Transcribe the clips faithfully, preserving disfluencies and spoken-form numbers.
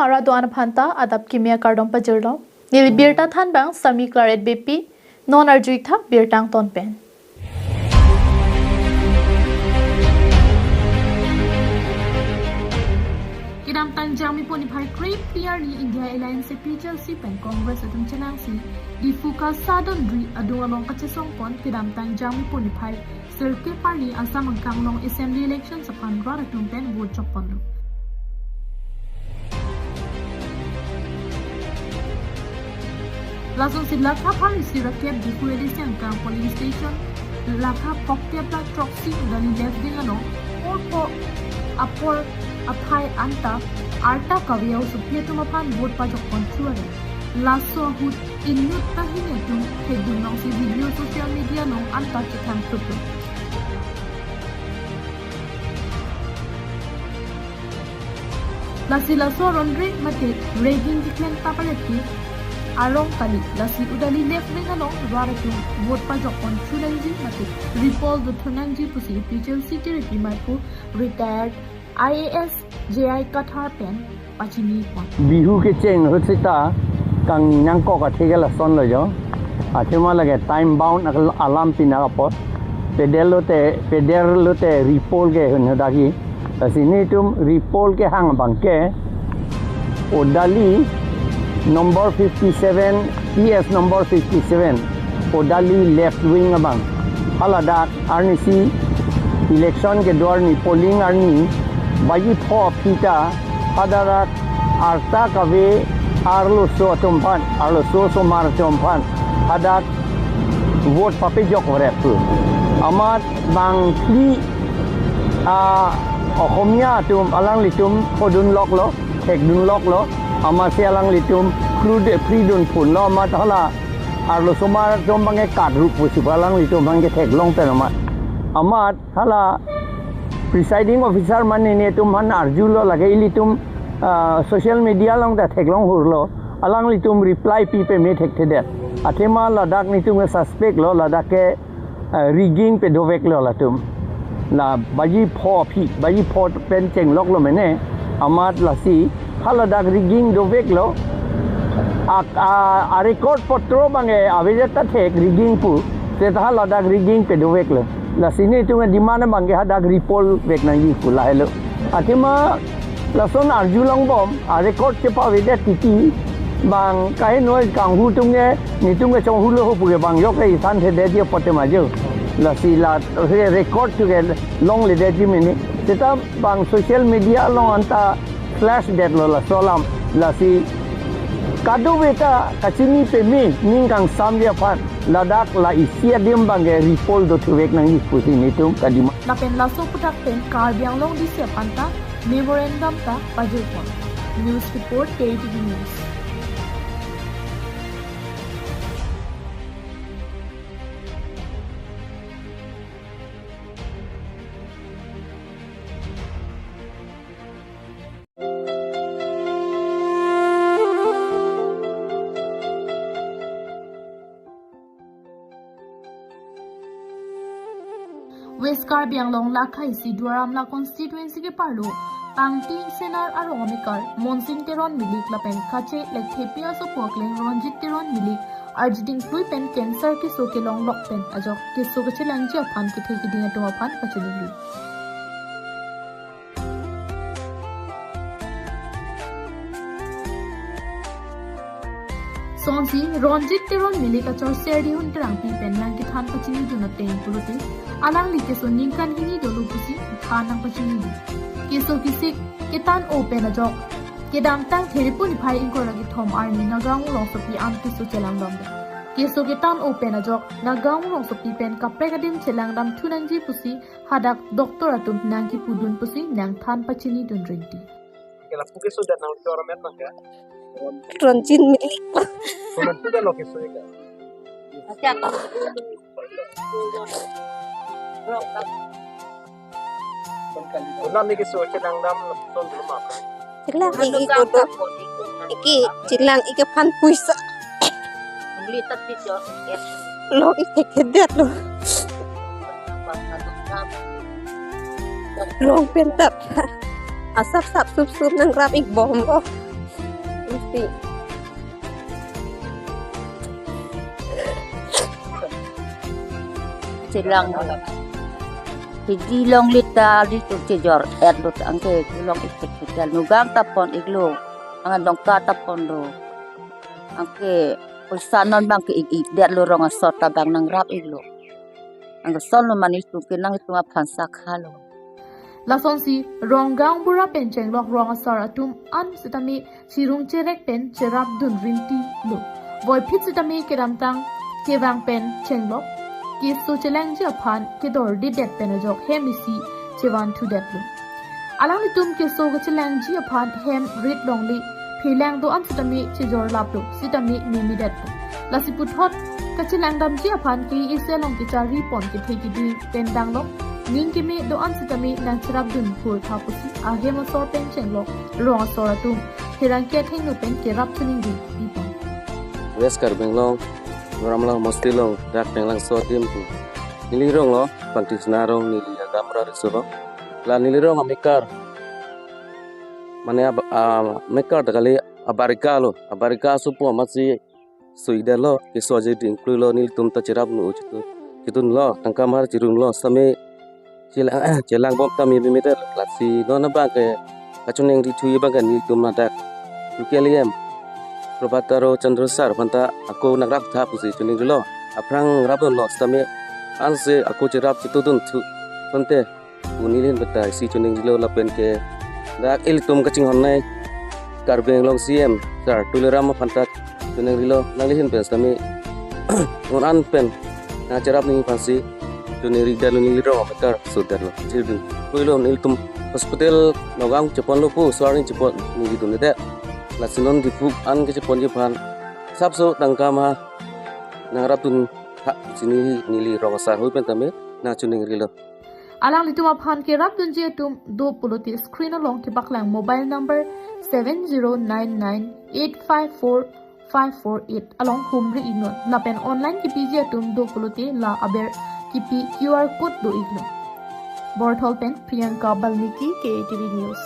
Rat do-an aphan ta adap kimi akardom pajirlo. Neli birta thanbang Sami Claret Beypi, non arju-ik tha birta angton pen. Kedamtang Jangmipo niphai krephli arni India Alliance A P H L C pen Congress atum chelangsi Diphu KASA dondri adung along kachesongpon kedamtang Jangmipo niphai sirkep arni Assam angkang along assembly election aphan rat atum pen vote chokponlo. Lasonsi lakha pharo isi ra kep Diphu A D C angkang polling station lakha phokep ra throksi Udali left wing along porpo apor aphai anta arta kave asopi atum aphan vote pajokpon chuare. Laso ahut inut ta hini atum thekdun alongsi video social media along anta chethang thuplo. Lasi laso aron ring mate rigging keklem ta paret ke arong kali, lasi Udali left wing along rat atum vote pajokpon chunangji mate repoll dothunangji pusi A P H L C tiripi maipo retired I A S J I Kathar pen pachinipon. Bihu kecheng ahut seta kangnangkok athe ke lasonlo jo. Athema lake time bound akal alam pina apot. Pedel lote, pedel lote repoll ke hun hodaki. Lasi netum repoll kehang abang ke Udali number fifty-seven, P S number fifty-seven, Udali left wing abang. Haladak arnisi election kedo arni polling arni baji pho aphi ta hadak arta kave arloso atum aphan, arloso osomar atum aphan hadak vote papejok vret pu. Amat bangphli, ah, Ohomia atum alanglitum phodunloklo, thekdunloklo, amatsi alanglitum phru de, phridunphunlo, amat hala arloso osomar atum abang ke katrup pusi alanglitum abang ke theklong pen amat. Amat hala presiding officer mane netum aphan arjulo lake ilitum, ah, social media along ta theklong hurlo, alanglitum reply pi peme thekthedet. Athema ladak netum ke suspect lo, ladak ke, ah, rigging pedoveklo latum. La baji pho aphi, baji pho pen chengloklo mene, amat lasi haladak rigging doveklo. A, a, a record potro abang ke avedet ta thek rigging pu. Seta haladak rigging pedoveklo. Lasi netum ke demand abang ke hadak repoll vek nangji pu lahelo. Athema lason arjulongbom, a record chepavedet titi abang kahenoi kanghu atum ke netum ke chonghulo ho pu ke bang yok ke isan thedetji apot tema jo. Lasi la re-, record atum ke longledetji mene. Seta bang social media along anta flash detlo laso alam, lasi kadokave ta kachini peme ning kangsamji aphan ladak la isi adim abang ke repoll dothuvek nangji pusi netum kadima. Lapen laso aputhak pen Karbi Anglong D C aphan ta memorandum ta pajirpon. News report, K T V News. West Karbi Anglong lakha isi Duar Amla constituency keparlo Pangti Senar arong amekar Monsing Teron Milik lapen kache lekthepi asopo akleng Ronjit Teron Milik arjiding plui pen cancer keso kelonglok pen ajok keso kachelangji aphan kethe keding atum aphan kachiningri. Sonsi Ronjit Teron Milik achor Serdi Hun Terangpi pen nangkethan pachinidun ateng pulote alangli keso ningkan hini dolo pusi than nangpachinidun. Keso kesik ketan-o pen ajok kedamtang Theripun niphai ingkoi ra kethom arni Nagaon rongsopi an keso chelangdam. Keso ketan-o pen ajok Nagaon rongsopi pen kaprek adim chelangdam thunangji pusi hadak doctor atum nangkipudun pusi nangthan pachinidun rinti. Kela puke so dan nang chora met nang ka? Ronjit Milik. Kono puke lo keso ka? Ulam ni keso chelangdam lo son dulu map. Chelang i i kodo. Iki chelang i ke phan puisa. Beli tapi jo. Lo i ke kedet lo. Long pen tap. Asap sap sup sup nangrap ik bom lo. Chelang. Hidi longle ta di tu chejor et lo ta, anke chelong ik tek tek lo, gang ta pon iklo. Anke dongka ta ponlo. Anke poisa non abang ke ik ik det lo, rong asor ta abang nangrap iklo. Anke son lo mane itum ke nangtum aphan sakha lo. Lasonsi rong gaonbura pen chenglok rong asar atum an sitame chirung cherek pen cherapdun rinti lo. Voiphit sitame kedamtang kevang pen chenglok, keso chelangji aphan kedordidet pen ajok hem isi chevan thudet lo. Alanglitum keso kachelangji aphan hem rit longle, phelang do-an sitame chejor lap lo, sitame memidet lo. Lasi puthot kachelang damji aphan K E C along kechari pon kethe kiding pen danglok, ning keme do-an sitame nangcherapdun phur tha pusi ahem asor pen chenglok rong asor atum pherangke athengno pen kerap chiningri pipon. West Karbi Anglong, Ramla Mosti along, dak Penglangso adim tu. Neli rong lo, Bangti Sena rong, neli agamra riso lo. La neli rong amekar. Mane ab-, ah, mekar ta kali abarika lo, abarika supo amatsi sui det lo, keso aje ding klui lo, nelitum ta cherapdun u chitun. Chitun lo, tangka mar chirung lo, sitame chelang, chelang bom ta memidet, lasi non abang ke kachiningri thu abang ke nelitum ladak U K L E M Prabhat Taro Chandra sir aphan ta ako nangrap tha pusi chiningri lo. Aphrang rapdun lo sitame ansi ako cherap chitudun thu. Sonte pu neli ahin pen ta isi chiningri lo lapen ke dak ilitum kachinghon nei Karbi Anglong C E M sir Tuliram aphan ta chiningri lo, nanglihin pen sitame non an pen nangcherap nangji aphansi chiningri det lo, neli rong amekar so det lo. Chiri ding klui lo, nelitum hospital Nagaon chepon lo pu, so-arni chepon neli dun det. Lasi non Diphu an kecheponji aphan sapso tangka ma nangrapdun tha pusi neli, neli rong asar hoi pen tame nangchiningri lo. Alanglitum aphan kerapdunji atum do pulote screen along kepaklang mobile number seven zero nine nine eight five four five four eight along humri iknon. Lapen online kepiji atum do pulote la aber kipi Q R code do iknon. Borthol pen Priyanka Balmiki, K A T V News.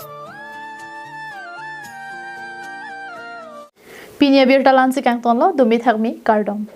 Pini abirta la-ansi kangtonlo, dumi thakmi, kardom.